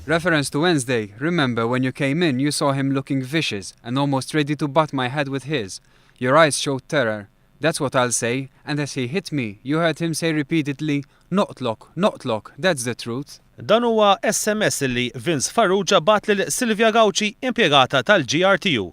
Reference to Wednesday, remember when you came in you saw him looking vicious and almost ready to butt my head with his. Your eyes showed terror. That's what I'll say, and as he hit me, you heard him say repeatedly, Noqtlok, noqtlok, that's the truth. Dan huwa SMS li Vince Farrugia bagħat lil Silvia Gauci impjegata tal-GRTU.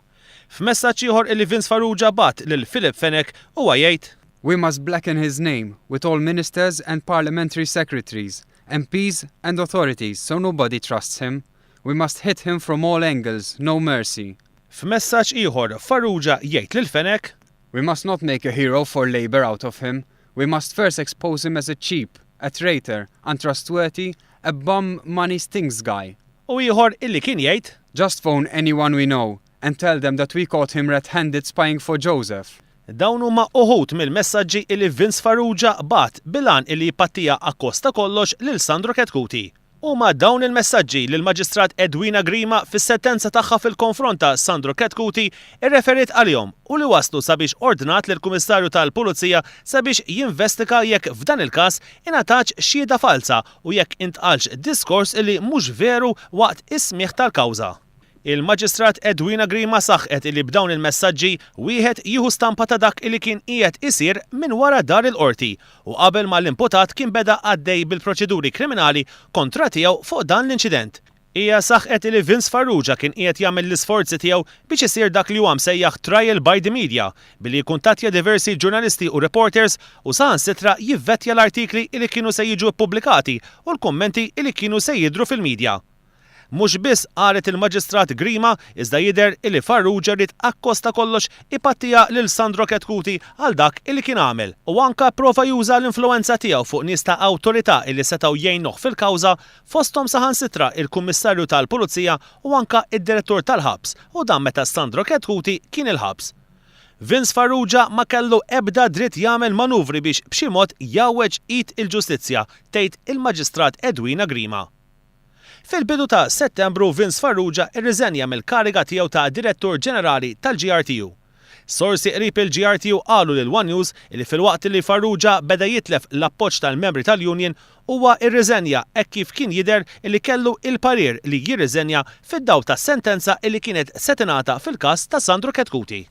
F'messaġġ ieħor illi Vince Farrugia bagħat lil Philip Fenech huwa jgħid. We must blacken his name with all ministers and parliamentary secretaries, MPs and authorities so nobody trusts him. We must hit him from all angles, no mercy. F'messaġġ ieħor Farrugia jgħid lil Fenech. We must not make a hero for Labour out of him. We must first expose him as a cheap, a traitor, untrustworthy, a bum money stinks guy. U ieħor illi kien jgħid. Just phone anyone we know and tell them that we caught him red-handed spying for Joseph. Dawn huma uħud mill-messaġġi illi Vince Farrugia bagħat bil-għan illi jpattiha akkost ta' kollox lil Sandro Chetcuti. Huma dawn il-messaġġi li l-Maġistrat Edwina Grima fis-sentenza tagħha fil-konfront ta' Sandro Chetcuti rreferiet għalihom u li wasslu sabiex ordnat lill-Kummissarju tal-Pulizija sabiex jinvestiga jekk f'dan il-każ ingħatatx xhieda falza u jekk intqalx diskors li mhux veru waqt is-smigħ tal-kawża. Il-Maġistrat Edwina Grima saħqet illi b'dawn il-messaġġi wieħed jieħu stampa ta' dak illi kien qiegħed isir minn wara dar il-Qorti u qabel ma l-imputat kien beda għaddej bil-proċeduri kriminali kontra tiegħu fuq dan l-inċident. Hija saħqet illi Vince Farrugia kien qiegħed jagħmel l-isforzi tiegħu biex isir dak li huwa msejjaħ trial by the media billi jikkuntattja diversi ġurnalisti u reporters u saħansitra jivvettja l-artikli illi kienu se jiġu ppubblikati u l-kummenti illi kienu se jidhru fil-media. Mhux biss, qalet il-Maġistrat Grima, iżda jidher illi Farrugia ried akkost ta' kollox ipattiha lil Sandro Chetcuti għal dak illi kien għamel u anka pprova juża l-influwenza tiegħu fuq nies ta' awtorità illi setgħu jgħinuh fil-kawża fosthom saħansitra il-Kummissarju tal-Pulizija u anka id-Direttur tal-Ħabs u dan meta Sandro Chetcuti kien il-ħabs. Vince Farrugia ma kellu ebda dritt jagħmel manuvri biex b'xi mod jgħawweġ id il-ġustizzja, tgħid il-Maġistrat Edwina Grima. Fil-bidu ta' Settembru Vince Farrugia rriżenja mill-kariga tiegħu ta' Direttur Ġenerali tal-GRTU. Sorsi qrib il-GRTU qalu lil one News li filwaqt li Farrugia beda jitlef l-appoġġ tal-membri tal-union, huwa rriżenja hekk kif kien jidher li kellu il-parir li jirriżenja fid-dawl tas-sentenza li kienet se tingħata fil-każ ta' Sandro Chetcuti.